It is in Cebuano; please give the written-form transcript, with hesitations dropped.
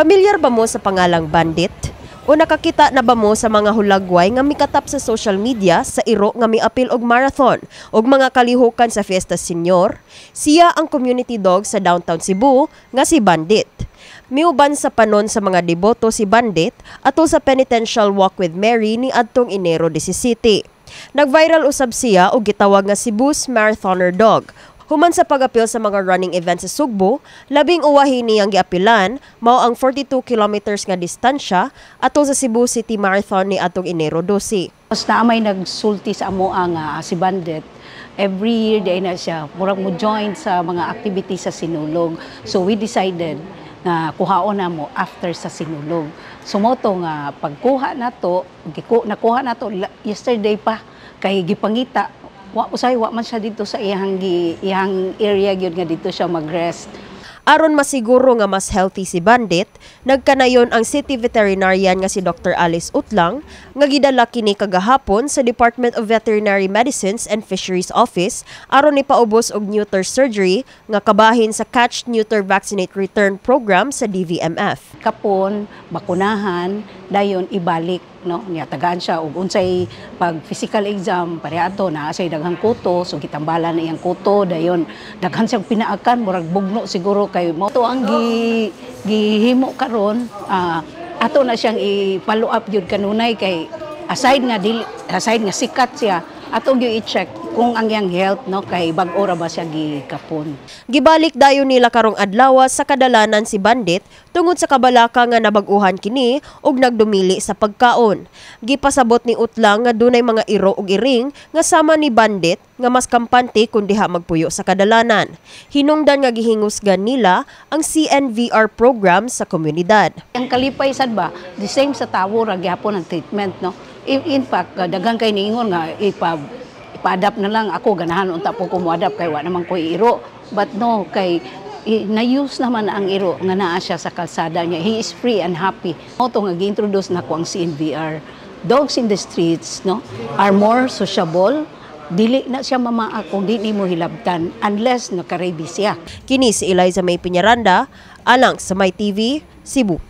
Pamilyar ba mo sa pangalang Bandit? O nakakita na ba mo sa mga hulagway nga mikatap sa social media sa iro nga miapil og marathon og mga kalihukan sa Fiesta Senior? Siya ang community dog sa downtown Cebu nga si Bandit. Miuban sa panon sa mga deboto si Bandit atol sa Penitential Walk with Mary ni adtong Enero 17. Nag-viral usab siya og gitawag nga Cebu's Marathoner Dog. Human sa pag-apil sa mga running events sa Sugbo, labing uwahi niyang giapilan mao ang 42 kilometers nga distansya atol sa Cebu City Marathon ni atong Enero 12. Mas naa may nagsulti sa amo ang si Bandit. Every year diay na siya murag mo join sa mga activities sa Sinulog. So we decided nga kuhaon na mo after sa Sinulog. So mao to nga pagkuha nato, nakuha nato yesterday pa kay gipangita, wa usay wa man siya dito sa iyang area gyud nga dito siya magrest. Aron masiguro nga mas healthy si Bandit, nagkanayon ang city veterinarian nga si Dr. Alice Utlang nga gidala kini kagahapon sa Department of Veterinary Medicines and Fisheries Office aron ipaubos og neuter surgery nga kabahin sa Catch, Neuter, Vaccinate, Return program sa DVMF. Kapon, bakunahan, dayon ibalik, no, niya tagaan siya og unsay pag physical exam. Pareha ato na siya daghang kuto, so gitambalan na iyang kuto. Dayon daghan siyang pinaakan, murag bugno siguro kay mao to ang gihimo karon. Ato na siyang i-follow up gyud kanunay kay aside nga dili, aside nga sikat siya, ato gyud i-check kung ang iyang health, no, kay bag-o ra ba siya gikapon. Gibalik dayon nila karong adlaw sa kadalanan si Bandit tungod sa kabalaka nga nabag-uhan kini ug nagdumili sa pagkaon. Gipasabot ni Utlang nga dunay mga iro ug iring nga sama ni Bandit nga mas kampante kung diha magpuyo sa kadalanan. Hinungdan nga gihingusgan nila ang CNVR program sa komunidad. Ang kalipay sad ba, the same sa tawo ra gyapon ang treatment, no. In fact, daghan kay niingon nga ipa-adapt na lang ako, ganahan unta po ko mo-adapt kay wa naman ko iro. But no, kay na-use naman ang iro nga naa siya sa kalsada niya. He is free and happy. Mao to nga gi-introduce nako ang CNVR. Dogs in the streets, no, are more sociable. Dili na siya mamaak kung di nimo hilabtan unless naka-rabies siya. Kini si Eliza May Piñaranda, alang sa My TV, Cebu.